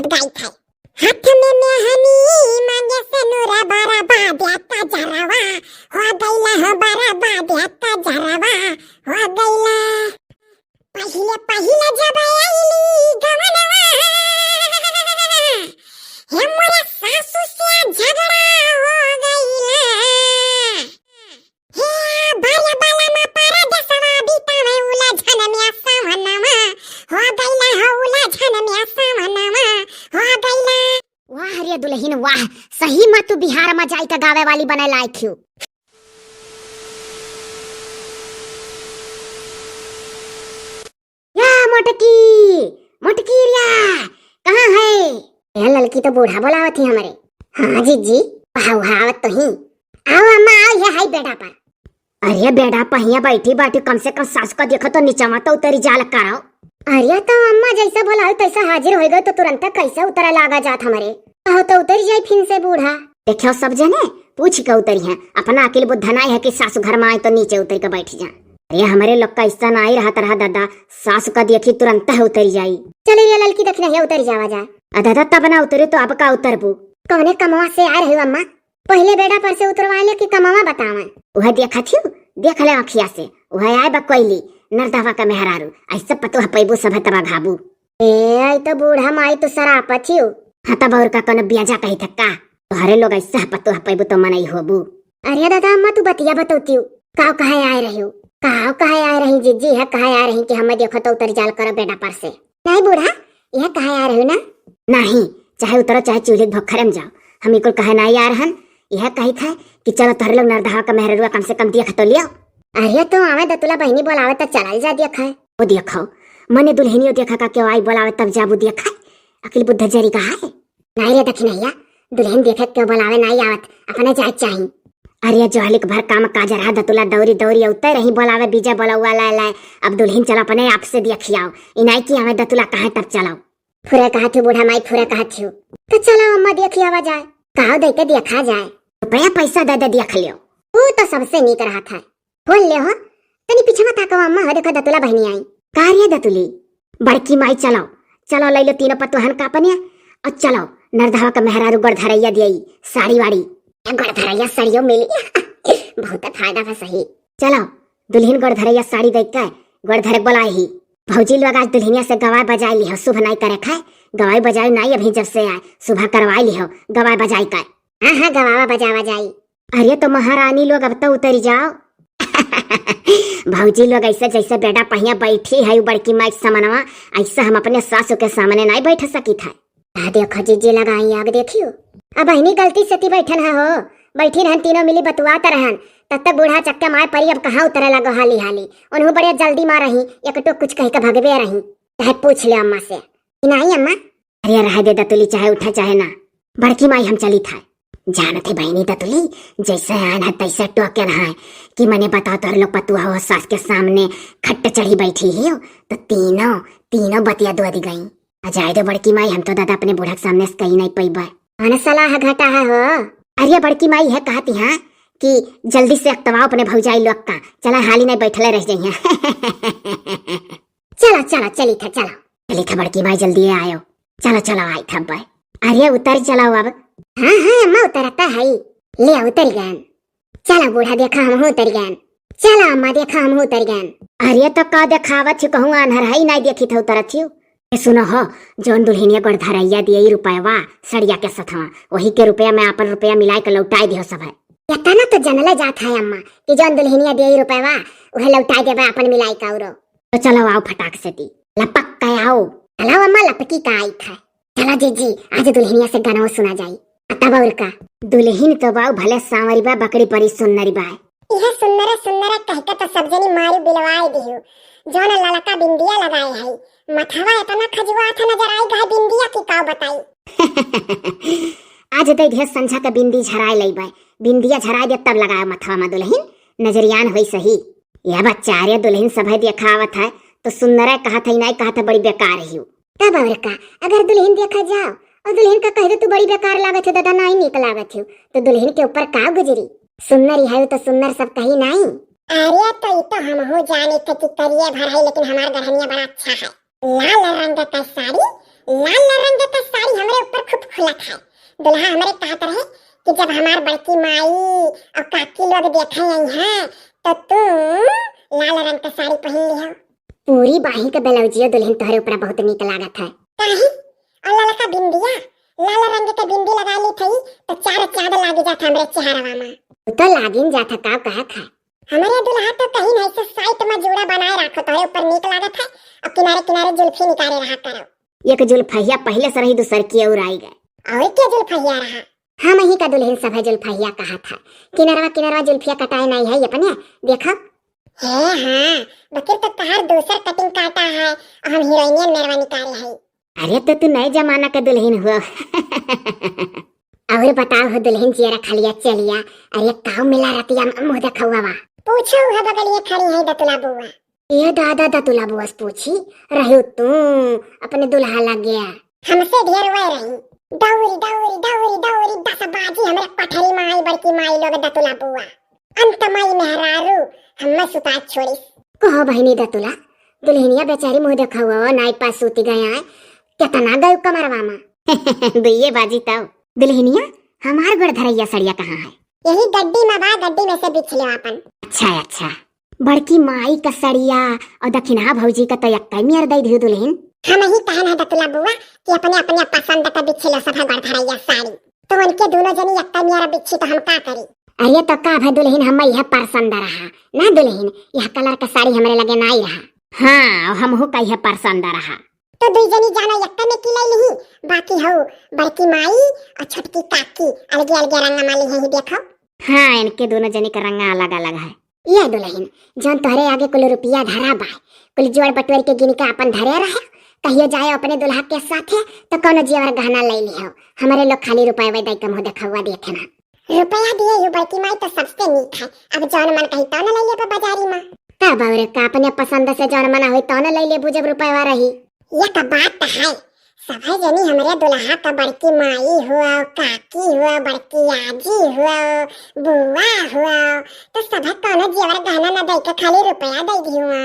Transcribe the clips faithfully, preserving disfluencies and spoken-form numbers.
गाइत है। हाथ में मेहंदी मांगे से नूरा बराबा देता जरवा, हो गइला हो बराबा देता जरवा, हो गइला। पहिले पहिले जब आइली गवनवा, हे मोरे सासू से झगड़ा हो गइला। हे बाला बाला मा परदेसवा बितावे उलझन में सावनवा, हो गइला हो उलझन में सावनवा, हो गइला। वाह रे दुलहिन वाह, सही मा तू बिहार मा जाइके गावे वाली बने लायक हिउ। या मोटकी, मोटकी रिया, कहाँ है? ए ललकी तो बूढ़ा बोलावत ही हमरे। हाँ जिज्जी, आवत तो ही। आओ अम्मा, आओ, ये हाई बेडा पर। अरे बेडा पहिया बैठी बैठी, कम से कम सास का देखो तो नीचवा तो उतरी जाल करो। अरे तो अम्मा जैसा बोलाओ तैसा हाजिर होइ गए तो तुरंत कैसे उतरा लागा जात हमरे। कहो तो उतरी जाई फिन से बूढ़ा। देखियो सब जने पूछिके उतरिहैं, अपना अकिल बुद्ध नाई है कि सासु घर मा आए तो नीचे उतरिके बैठ जा। अरे हमरे लोग का ऐसा नाई रहत रहा दादा, सासु का देखी तुरंत है उतरी जाई। चले रे ललकी दखिनहिया उतरी जावा जाए। आ दादा तब ना उतरे तो अब का उतरबू? कौने कमवा से आए रही अम्मा? पहिले बेडा पर से उतरवाए ले कि कमवा बतावे? उहे देखत हिउ, देख ले अखिया से, उहे आए बा कोइली, नरदहवा का मेहरारू, ऐसे पतोह पैबू सभे तबा घाबू। ए, आई तो बूढ़ा माई तो सरापत हिउ। हाँ तब और का कोनो ब्याजा कही थक्का? तोहरे लोग ऐसा पतोह पैबू तो मनई होबू। अरे दादा अम्मा तू बतिया बतौतिउ, काव कहे आए रहिउ? काव कहे आए रही जिज्जी, है कहे आए रही कि हमें देखो तो उतर जाल करो बेडा पर से। नहीं बूढ़ा, यह कहे आ रहे हो ना? नहीं, चाहे उतरो चाहे चूल्हे के भोखरे में जाओ, हम इकुल कहे नहीं आ रहन। यह कही था कि चलो तोहरे लोग नरदहा का मेहररुआ कम से कम देख तो लियो। अरे तो आवे दतुला बहिनी बोलावे तो चलल जा देखे। वो देखो, मने दुल्हनियो देखा का क्यों आई बोलावे तब जाबू देखे। अकिल बुद्ध जरी का है। नहीं रे दखिनहिया, दुल्हन देखे क्यों बोलावे नहीं आवत, अपने जाए चाही। अरे जोहलिक भर काम काज रहा दतुला दौरी दौरी अउते रही बोलावे बीजा बोलौआ लाए लाए। अब दुल्हन चलो अपने आप से देखियाओ, इनाई की हमें दतुला कहाँ तब चलाओ। फुरे कहा थी बूढ़ा माई, फुरे कहा थी। तो चलो अम्मा देखियावा जाए, काव दे के देखा जाए। रुपया पैसा दे दे देख लियो। वो तो सबसे नीक रहा था। बोल ले हो, तनी पीछे मत ताको अम्मा, हो देखो दतुला बहिनी आई। का रे दतुली? बड़की माई चलो, चलो ले लो तीनों पतोहन का अपने, और चलो नरदहवा का मेहरारू गोड़ धरैया दियई, साड़ी वाड़ी। ए गोड़ धरैया साड़ियों मिली। बहुत फायदा बा सही। चलो दुल्हन गोड़ धरैया साड़ी दे के गोड़ धरे बोलाई ही। भौजी लोग आज दुल्हनिया से गवाए बजाए लिहो, शुभ नाई करे खाए, गवाई बजाई नाई अभी जब से आए, शुभ करवाए लिहो गवाए बजाई का। हाँ हाँ गवावा बजावा जाई। अरे तो महारानी लोग अब तो उतरी जाओ। भौजी लोग ऐसे जैसे बेडा पहिया बैठी है उ बड़की माई के सामनवा, ऐसे हम अपने सासू के सामने नहीं बैठ सकी था। आ देखो जिज्जी लगाई आग देखियो। अब अहिनी गलती से ती बैठन है हो, बैठी रहन तीनों मिली बतुआत रहन, तब तक बूढ़ा चक्के माए परी अब कहाँ उतरे लगो हाली हाली। उन्हों बड़े जल्दी मार रही, एक टो कुछ कह के भगवे रही, चाहे पूछ ले अम्मा से। कि नहीं अम्मा, अरे रह दे दतुली, चाहे उठे चाहे ना। बड़की माई हम चली था। जानत है बहिनी दतुली, जैसे आन है तैसे टोकन है कि मने बताओ तोहर लोग पतुआ हो सास के सामने खट्ट चढ़ी बैठी ही हो, तो तीनों, तीनों बतिया दो दी गई। आ जाए दो बड़की माई, हम तो दादा अपने बूढ़ा के सामने से कही नहीं पैबा। कौन सलाह घटा है हो? अरे बड़की माई है कहती हाँ कि जल्दी से अकतवाओ अपने भौजाई लोग का, चला हाली नहीं बैठले रह जाइए। चलो चलो चली था, चलो। चली था बड़की माई, जल्दी आयो। चलो चलो आई था बे। अरे उतर चलो अब। हाँ हाँ अम्मा उतरता है। ले उतर गए। चलो बूढ़ा देखा हम उतर गए। चलो अम्मा देखा हम उतर गए। अरे तो का देखावत छी, कहूँ आन्हर है नहीं देखी था उतरत छी। ए सुनो हो, जौन दुल्हनिया गोड़ धरैया दिए रुपयवा सड़िया के सथवा, वही के रुपया में अपन रुपया मिलाई के लौटाई दियो सब है। इतना तो जनले जात है अम्मा कि जौन दुल्हनिया दिए रुपयवा उहे लौटाई देबे अपन मिलाई का औरो। तो चलो आओ फटाक से ती। लपक के आओ। चलो अम्मा लपकी का आई था। चलो जीजी, आज दुल्हनिया से गाना सुना जाई। आ तब और का? दुल्हन तो बाऊ भले सांवरी बा, बकरी परी सुन्नरी बा। इहे सुन्नरे सुन्नरे कह के तो सब जनी मारू बिलवाए दिहु। जौन ललका बिंदिया लगाए है, मथवा इतना खजुआ था नजर आई गए बिंदिया की का बताई। आज दे दिहे संझा के बिंदी झराए लई बा, बिंदिया झराए दे तब लगाए मथवा में दुल्हन, नजरियान होई सही। या बच्चा रे दुल्हन सभे देखावत है, तो सुन्नरे कहत है, नहीं कहत है बड़ी बेकार ही। तब और का, अगर दुल्हन देखा जाओ और दुल्हन का कह दे तू बड़ी बेकार लागत हो दादा, नहीं नीक लागत हो, तो दुल्हन के ऊपर का गुजरी? सुन्नर ही है तो सुन्नर सब कही नहीं। अरे तो ई तो हमहू जाने थे कि करिए भर है, लेकिन हमार गढ़निया बड़ा अच्छा है। लाल रंग का साड़ी, लाल रंग का साड़ी खुलत है। दुल्हा हमरे कहत रहे कि जब हमार बड़की माई और काकी लोग देखे आई हैं, तो तू लाल रंग का साड़ी पहन लिहो। पूरी बाही के ब्लाउजियो दुल्हन तोहरे ऊपर बहुत नीक लागत है। काहे? और ललका बिंदिया, लाल रंग के बिंदी लगा ली थी, तो चार चांद लाग जात हमरे चेहरवा में। उ तो लागिन जात है, का कहत है? हमरे दुल्हा तो कहीं नहीं से साइड में जूड़ा बनाए रखो, तोहरे ऊपर नीक लागत है, और किनारे किनारे जुल्फी निकाले रहा करो। एक जुल्फहिया पहले से रही, दूसर की और आई गए। और के जुल्फहिया रहा? हम ही का दुल्हन सब है जुल्फहिया कहत है। किनरवा किनरवा जुल्फिया कटाए नहीं है अपने, देखो। हे हाँ, बकिर तो तहार दूसर कटिंग काटा है, और हम हीरोइनियन मेरवा निकाले है। अरे तो तू नए जमाना के दुल्हन हुआ। और बताओ हो दुल्हन जियरा खलिया चलिया, अरे काऊ मिला रतिया में मुँह देखौआ बा। पूछो है बगलिए खड़ी है दतुला बुआ। ए दादा, दतुला बुआ से पूछी, रही तू अपने दुल्हा लग गया। हमसे ढेर वह रही, दौरी दौरी दौरी दौरी दस बाजी हमरे पठरी माई बड़की माई लोग दतुला बुआ। अंत माई मेहरारू हमें सुता छोड़िस। कहो बहिनी दतुला, दुल्हनिया बेचारी मुँह देखौआ नाई पास सूती गया है, कितना गयो कमरवा में। दुइये बाजी तब। दुल्हनिया, हमार गोड़ धरैया सड़िया कहाँ है? यही गड्डी में बा, गड्डी में से बिछ ले आपन। अच्छा, अच्छा। बड़की माई का सड़िया और दखिनहा भौजी का तो एक्कै मियर दे दियो दुल्हन। हम ही कहन है दतुला बुआ कि अपने अपने पसंद का बिछ लो सब गोड़ धरैया साड़ी। तो उनके दोनों जनी एक्कै मियर बिछी तो हम का करी? अरे तो का भाई दुल्हन, हम यह पसंद रहा ना दुल्हन, यह कलर का साड़ी हमरे लगे नाई रहा। हाँ, और हमहू का यह पसंद रहा। तो दुई जनी जाना यक्का में की लई लिही, बाकी हऊ बड़की माई और छोटकी काकी अलगे अलगे रंग मा लिहे ही देखो। हाँ, इनके दोनों जनी का रंग अलग अलग है। ये दुल्हन, जौन तोहरे आगे कुल रुपया धरा बा, कुल जोड़ बटोर के गिन के आपन धरे रहे, कहियो जाए अपने दुल्हा के साथे तो कौनो जेवर गहना ले लिहो। हमरे लोग खाली रुपया दे के मुँह देखौआ देखे ना। रुपया दिए यू बड़की माई तो सबसे नीक है, अब जौन मन कही तौन ले लेबे बाजारी मा। तब और का, अपने पसंद से जौन मन होई तौन ले लेबू जब रुपया रही। ये तो बात तो है, सभे जनी हमरे दुल्हा का बड़की माई हुआ, काकी हुआ, बड़की आजी हुआ, बुआ हुआ, तो सभे कौनो जेवर गहना ना दे के खाली रुपया दे दी हुआ।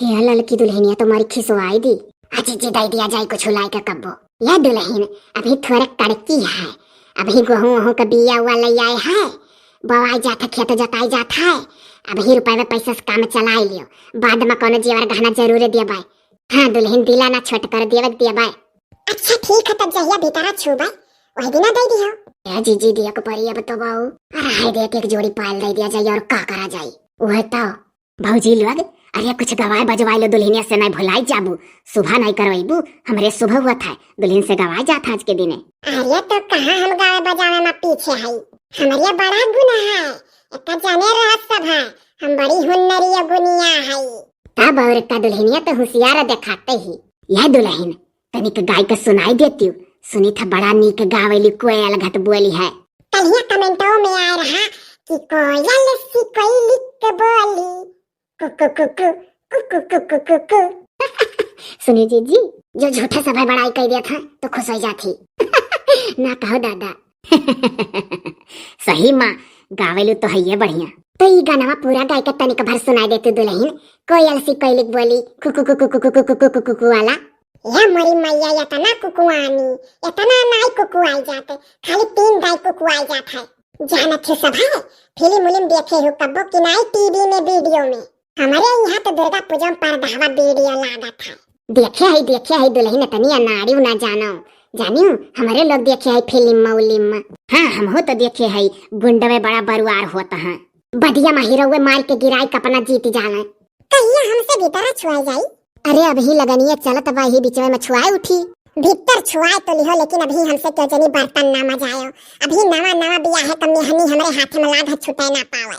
हे ललकी दुल्हनिया तुम्हारी खिसवाई दी। आ जीजी दे दिया जाए कुछ लाई के कब्बो। या दुल्हन अभी थोड़े कड़की है, अभी गेहूं वहूं का बिया हुआ ले आए है, बोआई जात है, खेत जोताई जात है, अभी रुपया पैसा से काम चलाई लियो, बाद में कौनो जेवर गहना जरूर देबे। हाँ दुल्हन, दिला ना छोट कर देवे के देबे। अच्छा ठीक है, तब जहिया भीतरा छूबे वही दिना दे दियो। ए जीजी दिया को परी अब तो बाऊ, अरे हाय दे के एक जोड़ी पायल दे दिया जाए और का करा जाए। वह तो भौजी लोग, अरे कुछ गवाए बजवाए लो दुल्हनिया से, नहीं भुलाई जाबू, सुबह नहीं करवाइबू, हमरे सुबह हुआ था, दुल्हन से गवाए जात आज के दिने। अरे तो कहाँ हम गावे बजावे में पीछे हई, हमरे बड़ा गुण है, इतना जाने रहत सब है, हम बड़ी हुन्नरी गुनिया हई। तब और का दुल्हनिया तो होशियार देखाते ही। यह दुल्हन तनिक गाय के सुनाई देती, सुनी था बड़ा नीक गावेली कोयल घट बोली है। कलिया कमेंटों में आए रहा कि कोयल सी कोयलिक बोली, कुकु कुकु, कुकु कुकु कुकु। सुनी जीजी, जो झूठे सभे बड़ाई कर दिया था तो खुश हो जाती। ना कहो दादा। सही माँ, गावेलू तो है ये बढ़िया। तो ई गानवा पूरा गाय के तनिक भर सुनाई देती दुल्हन, कोयल सी कोयलिक बोली, कुकु कुकु कुकु कुकु कुकु कुकु वाला। या मोरी मैया, इतना कुकुआनी, इतना नाई कुकुआई जाते, खाली तीन दाई कुकुआई जात है। जानत थे सब है, फिल्म उलिम देखे हो कब्बो कि नाई टीवी में वीडियो में? हमरे यहाँ तो दुर्गा पूजा में परदहवा वीडियो लागत है। देखे है, देखे है दुल्हन, इतनी अनाड़ी ना जानो, जानियो हमरे लोग देखे है फिल्म उलिम। हाँ, हमहू तो देखे है, गुंडवे बड़ा बरुआर होता है, बदिया मा हीरोवे मार के गिराई के अपना जीत जावे। कहिया हमसे भीतरा छुआ जाई? अरे अबही लगनिया चलत बा, ही बिचवे में छुआए उठी। भीतर छुआए तो लिहो, लेकिन अबही हमसे केहू जनी बर्तन ना मजायो। अबही नवा नवा बियाहे क मेहनी हमरे हाथे में लाग है, छुटे ना पावे।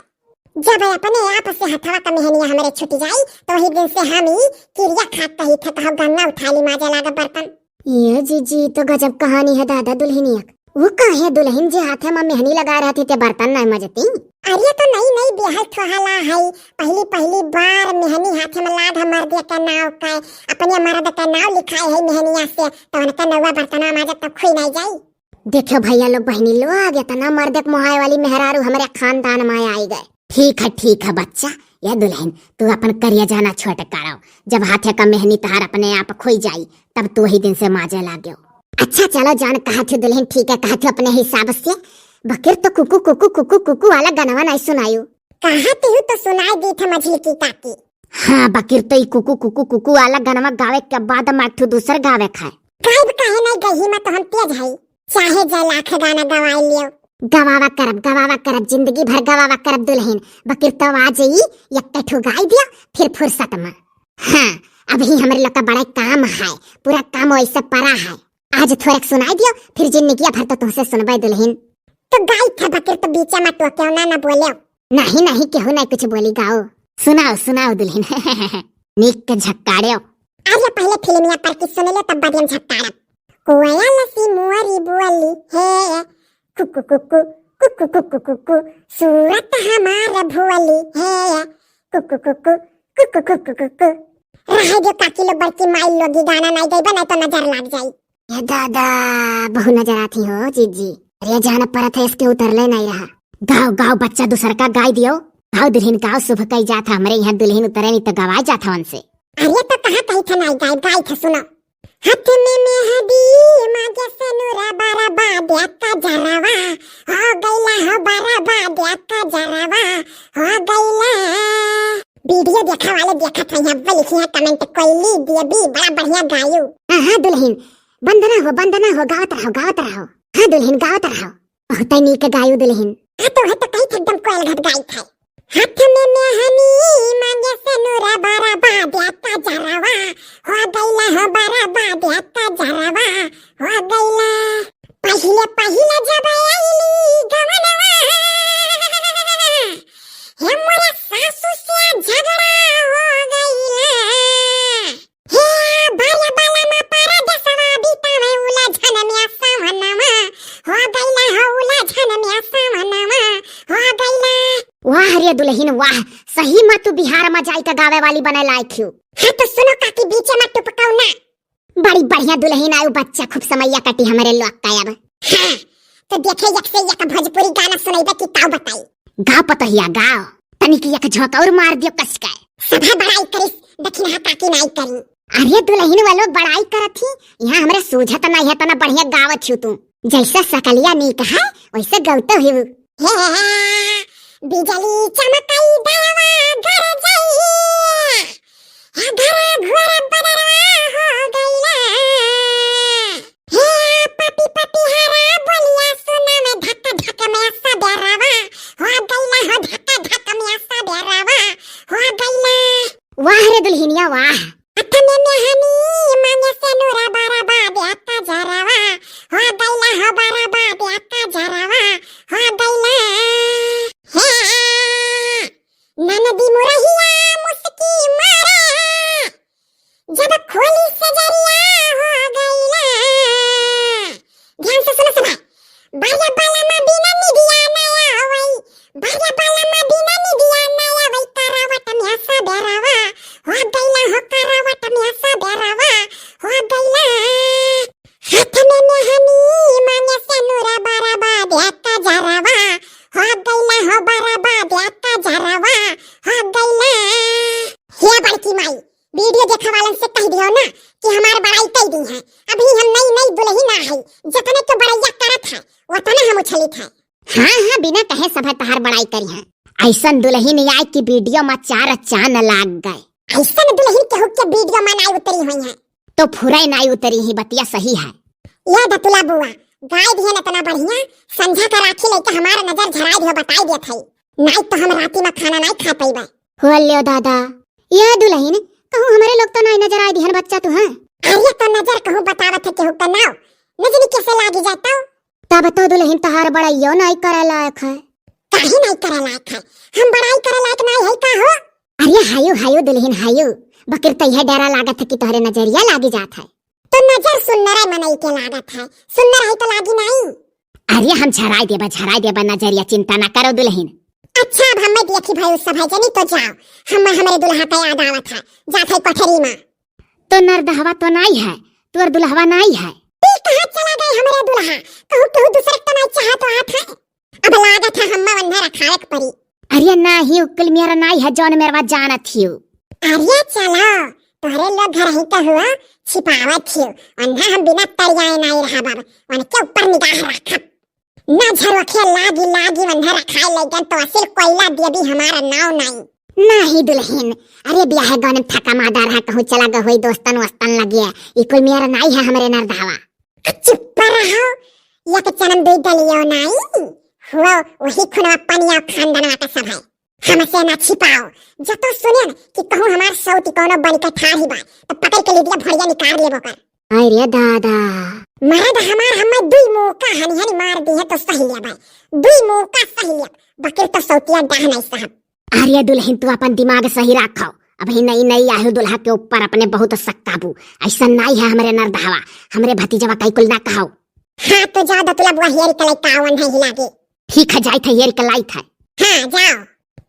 जब अपने आप से हथवा क मेहनिया हमरे छूट जाई, तो वही दिन से हम ई किरिया खात कही थे, कहो गंगा उठा ली माजे लागे बर्तन। ये जीजी, तो गजब कहानी है दादा दुल्हनिया। वो काहे दुल्हन जे हाथे में मेहनी लगा रहती ते बर्तन नहीं मजती? अरे तो नई नई बियाहल ठोहाला है, पहली पहली बार मेहनी हाथे में लाग है मर्दे के नाव का, अपने मर्द के नाव लिखाए है मेहनिया से, तो उनका नौवा बर्तनवा माजत तो खुई नहीं जाई। देखो भैया लोग, बहनी लोग, इतना मर्दे के मोहाए वाली मेहरारू हमरे खानदान में आई गए। ठीक है, ठीक है बच्चा, या दुल्हन, तू अपन करिया जाना छोट करो, जब हाथे का मेहनी तहार अपने आप खोई जाई, तब तू वही दिन से माजे लाग्यो। अच्छा चलो जौन कहत हो दुलहिन, ठीक है, कहत हो अपने हिसाब से। बकिर तो कुकु कुकु कुकु कुकु वाला गनवा नाहीं सुनायु। कहत हो तो सुनाई दी था मझली की काकी। हाँ, बकिर तो ई कुकु कुकु कुकु वाला गनवा गावे के बाद हम एक ठो दूसर गावे खाए। गायब काहे नाहीं गई, हिम्मत तो हम तेज है, चाहे जय लाख गाना गवाई लियो। गवावा करब, गवावा करब, जिंदगी भर गवावा करब दुलहिन। बकिर तो आ जाई, एक ठो गाई दियो, फिर फुर्सत में। हाँ, अभी हमरे लोग का बड़ा काम है, पूरा काम वैसे पड़ा है। आज थोड़क सुनाई दियो, फिर जिंदगिया भर तो तुहसे सुनबे दुलहिन। तो गाई था बकिर तो बीचा में टोक्यो ना, ना बोल्यो। नाहीं, नाहीं, केहू नाहीं कुछ बोली, गाओ। सुनाओ, सुनाओ दुलहिन। नीक के झक्काड़्यो। अरे पहिले फिल्मिया पर की सुन ले, तब बाद में झक्काड़ब। कोयल सी मोरी बोली है, कुकु कुकु, कुकु कुकु कुकु, सूरत हमार भोली है, कुकु कुकु, कुकु कुकु कुकु। रहे दो काकी लोग, बड़की माई लोग, ई गाना नाहीं गइबा, नाहीं तो नजर लाग जाई। ए दादा, बहु नजर आती हो जीजी। अरे जान परत है, इसके उतरले नाहीं रहा। गाओ, गाओ बच्चा, दूसर का गाई दियो। गाओ दुलहिन, गाओ, शुभ कई जात है, हमरे यहाँ दुलहिन उतरे नाहीं तो गवाए जात है उनसे। अरे तो कहाँ कही था नाहीं गाई, गाई था, सुनो। हाथ में मेहंदी, मांगे से नूरा बराबा, देखा जरावा, हो गइला हो बराबा, देखा जरावा, हो गइला। वीडियो देखा वाले देखा था यहाँ, वो लिखी है कमेंट, कोयली देवी, बड़ा बढ़िया गायू। हाँ, हाँ दुलहिन, वंदना हो, वंदना हो, गावत रहो, गावत रहो। हाँ दुलहिन, गावत रहो। बहुत ही नीक गायू दुलहिन। हाँ तो है तो कही था एकदम कोयल घट गाई था। हाथ में मेहंदी, मांगे से नूरा बराबा, देखा जरावा, हो गइला हो बराबा, देखा जरावा, हो गइला। पहिले पहिले जब आइली गवनवा, हे मोरे सासू से झगड़ा हो गइला। हे बारिया बाला मा परदेसवा, बीतावे उलझन में सवनवा, हो गइला हो उलझन में सवनवा, हो गइला। वाह रे दुलहिन वाह, सही मा तू बिहार मा जाई का गावे वाली बने लायक हियो। हाँ तो सुनो काकी, बीचे मा टुपकाओ ना। बड़ी बढ़िया दुलहिन आयु बच्चा, खूब समैया कटी हमरे लोग का अब। हाँ, तो देखे एक से एक भोजपुरी गाना सुनैबे कि काउ बताई। गाओ पतोहिया गाओ, तनिक एक झोंक और मार दियो कस के। सभे बड़ाई करिस, दखिनहा काकी नाई करी। अरे दुलहिन वा लोग बड़ाई करत ही, यहाँ हमरे सूझत नाई है, तना बढ़िया गावत हियो तू। जैसे सकलिया नीक है, वैसे गौतो हियो। हे, बिजली चमकई दयवा गरजई, हे घरा घोर बदरवा हो गइला। हे पपी पपी हरा बोलिया सुना में धक धक में सबेरवा हो गइला, हो धक धक में सबेरवा हो गइला। वाह रे दुलहिनिया वाह। हाथ में मेहंदी, मांगे से नूरा बराबा, देखा जरावा, हो गइला हो बराबा, देखा जरावा, हो गइला। हे, ननदी मुरहिया मुस्की मारे, जब खोली से जरिया हो गइला। ध्यान से सुनो सभे। बारिया बाला मा बिना निदिया ना आवई, बारिया बाला मा बिना निदिया ना आवई, करावट में सबेरवा हो गइला, हो करावट में सबेरवा हो गइला। हाथ में मेहंदी, मांगे से नूरा बराबा, देखा जरावा हो गइला, हो बराबा, देखा जरावा हो गइला। हे बड़की माई, वीडियो देखे वालन से कह दियो ना कि हमार बड़ाई कई दी है। अभी हम नई नई दुलहिन आ है, जतने तो बड़ैया करत है, वतने हम उछलित है। हाँ, हाँ, बिना कहे सभे तहार बड़ाई करी है। ऐसन दुलहिन आए कि वीडियो मा चार चान लाग गए। ऐसन दुलहिन केहू के वीडियो मा नाई उतरी हुई है। तो फुराई नाई उतरी ही, बतिया सही है। ये दतुला बुआ, गाय दिहन इतना बढ़िया, संझा का राखी लेके हमार नजर झराई दियो, बताई देत है। नाई तो हम राती मा खाना नाई खा पइबे। हो लियो दादा, ये दुलहिन, कहूँ हमरे लोग तो नाई नजर आए दिहन बच्चा तू, हाँ? अरे तो नजर कहूँ बतावत है केहू का नाव, नजनी कैसे लागी जाता? तब तो दुलहिन तहार बड़ाइयो नाई करे लायक है। काहे नाई करे लायक है? हम बड़ाई करे लायक नाई है का हो? अरे हायो, हायो दुलहिन हायो, बकिर तो यह डरा लागत है कि तोहरे नजरिया लागी जात है। तो नजर सुन्नरे मनई के लागत है, सुन्नर है तो लागी नाई। अरे हम झराई देबा, झराई देबा नजरिया, चिंता ना करो दुलहिन। अच्छा अब हमें देखी भाई सब है जनी तो जाओ, हम हमरे दुल्हा का याद आवत है, जात है कोठरी मा। तो नरदहवा तो नाई है, तोर दुल्हवा नाई है। ई कहाँ चला गए हमरे दुल्हा? कहूँ केहू दूसरे के तो नाई चाहत आवत है। अब लागत है हम्मा वन्ने रखावे के परी। अरे नाही, उ कुल मेरा नाई है, जौन मेरवा जानत हियो। अरे चलो, तोहरे लोग घर ही तो हुआ, छिपावत हियो, वन्हा हम बिना तरियाए नाई रहब, वनके ऊपर निगाह राखब। ना झरोखे लागी लागी वन्हा रखाए लइगन तो असिल कोइला देबी हमारा नाव नाई। नाही दुलहिन, अरे बियाहे गौने में थका मादा रहा, कहूँ चला गए होई दोस्तन वोस्तन लगे, ई कोई मेर नाई है हमरे नरदहवा। आ चुप रहो, एक चनम दुई गलियो नाई, हुआ वही खुनवा पनिया खानदानवा का सब है। हमसे ना छिपाओ, जतो सुनेन कि कहूँ हमार सौती कौनो बनिके ठाढ़ी बा, तो पकड़ के लिदिया भोरिया निकाल लेबो कर। अरे दादा। मरद हमार हमें दुई मुका हनी हनी मार दिहे तो सही लेब, दुई मुका सही लेब, बकिर तो सौतिया डाह नहीं सहब। अरे दुलहिन, तू अपन दिमाग सही राखो, अबही नई नई आयु दुलहा के ऊपर अपने बहुत सक्का बू, ऐसा नाई है हमरे नरदहवा, हमरे भतीजवा कई कुल ना कहो। हाँ तो जा दतुला बुआ हेर के लइका आवन है हिला के। ठीक है, जाइत है, हेर के लाइत है। हाँ, जाओ।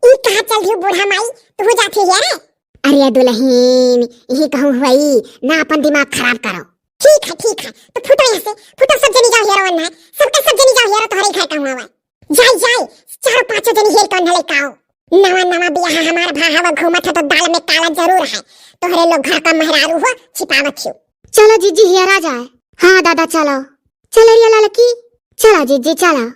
ई कहाँ चल दियो बूढ़ा माई, तू जात ही रे? अरे दुलहिन, यही कहूँ हुई, ना अपन दिमाग खराब करो। ठीक है, ठीक है, तो फुटो यहाँ से, फुटो सब जनी जाओ हेरो वन्हा, सबका सब जनी जाओ हेरो तोहरे घर का हुआ हुआ। जाई, जाई, चारों पांचों जनी हेर के वन्हा लइका आओ। नवा नवा बियाह हमार भा हवा घूमत है तो दाल में काला जरूर है, तोहरे लोग घर का मेहरारू हो, छिपावत हो। चलो जीजी हेरा जाए। हाँ दादा चलो। चलो रिया ललकी, चलो जीजी चलो।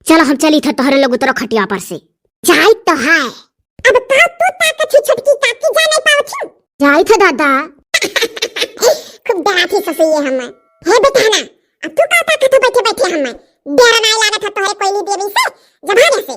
चलो हम चली थे तोहरे लोग उतरो खटिया पर से। जाई तो है। अब का तू ताकत ही छोटकी काकी जा नहीं पावत ही? जाई थे दादा। खूब डरात ही ससुइये हमें। हे बेटा ना, अब तू का ताकत हो बैठे बैठे हमें? डर नहीं लागत है तोहरे कोई नहीं देवी से, जबान से।